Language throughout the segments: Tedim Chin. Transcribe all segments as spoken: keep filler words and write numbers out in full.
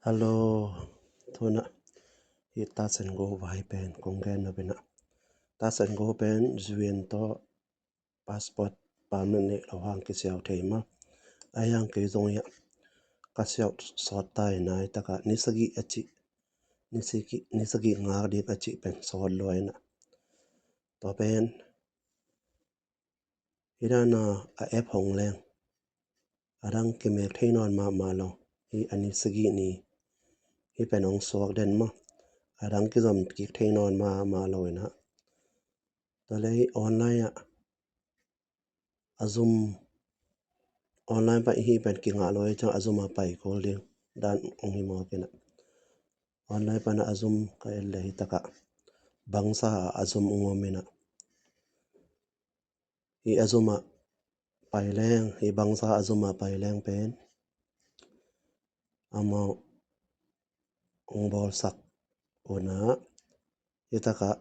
Hello, tuna hih Touch and Go vai pen kong gen nop ina. Touch and Go pen U N tawh passport permit neih lo hang kisiau thei maw. A hiang kei zong ia ka siau sawt ta ina, hih takah ni sagih a cih, ni sagih, ni sagih ngak ding a cih pen sawt lua ina. Tua pen hih dana a app hong leng a dang kimek thei nawn mahmah lo. Hih a ni sagih ni hih pen hong suak den maw, a dang kizom kik thei nawn mahmah lo ina. Tua leh hih online ah a zum, online pan hih pen kingah lo hi ciang a zum a pai kul ding dan hong hi mawk ina. Online pan a zum ka et leh hih takah bangsa a zum hong om ina. Hih a zum a pai leng, hih bangsa a zum a pai leng pen amau hong bawlsak ina, hih takah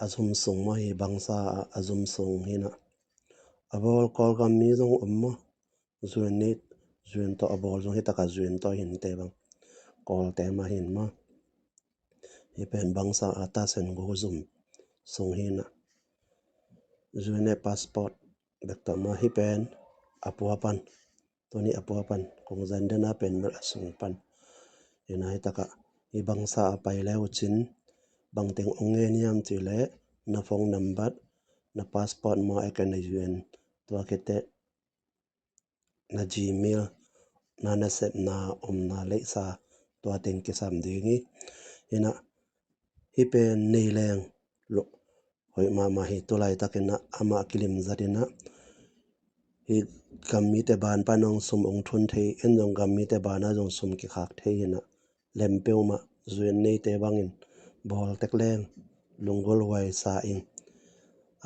a zum sung maw, hih bangsa a, a zum sung hi ina. A bawl Kawlgam mi zong om maw, U N ni, U N tawh a bawl zong, hih takah U N tawh hinte bang, Kawlte mah hi maw. Hih pen bangsa a Touch and Go zum sung hi ina. U N passport bek tawh maw, hih pen a pua pan, tuni a pua pan kong zan den a pen bel a sung pan ina. Hih takah hih bangsa a pai le uh cin bangteng hong ngen hiam cih leh na phone number, na passport maw, ahih kei leh na U N, tua khit teh na Gmail, na nasepna, omna, leihsa, tua teng kisam ding hi ina. Hih pen nei leng lo hoih mahmah hi. Tulaitak ina amah kilim zat ina, hih gam mite ban pan hong sum hong thun thei, en zong gam mite ban a zong sum kikhak thei ina. Lem peuhmah, U N neite bangin bawl tek leng lunggulh huai sa ing.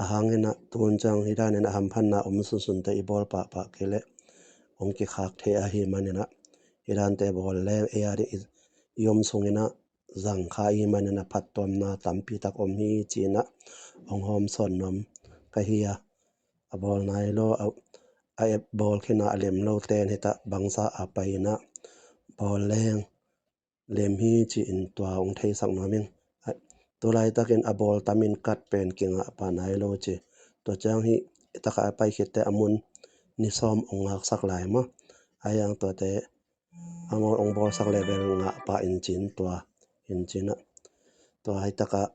A hang ina tun ciang hih danin a hamphatna om sunsun teh i bawl pahpah kei leh hong kikhak thei ahih man ina, hih dante bawl leng ei a ding i, i om sung ina zang kha ahih man ina phattuamna tampi tak om hi ci ina hong hawm sawn nuam ka hi a. A bawl nai lo, a, a app bawl khin a, a lem lote in hih takah bangsa a pai ina bawl leng lem hi ci-in tua hong theisak nuam ing. Tulaitakin a bawl tamin card pen kingah pah nai lo ci. Tua ciang hih takah a pai khit teh a mun ni sawm hong ngaksak lai maw. A hiang tuate a ngol hong bawlsak leh bel ngah pah in ci-in tua, in ci-in ah. Tua hih takah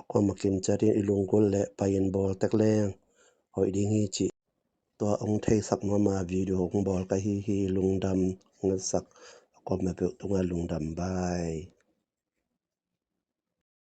a kuamah kim ciatin i lunggulh leh pai-in bawl tek leng hoih ding hi cih tua hong theisak nuam a video hong bawl ka hi hi. Lungdam, ngetsak, a kuamah peuh tungah lungdam, bye.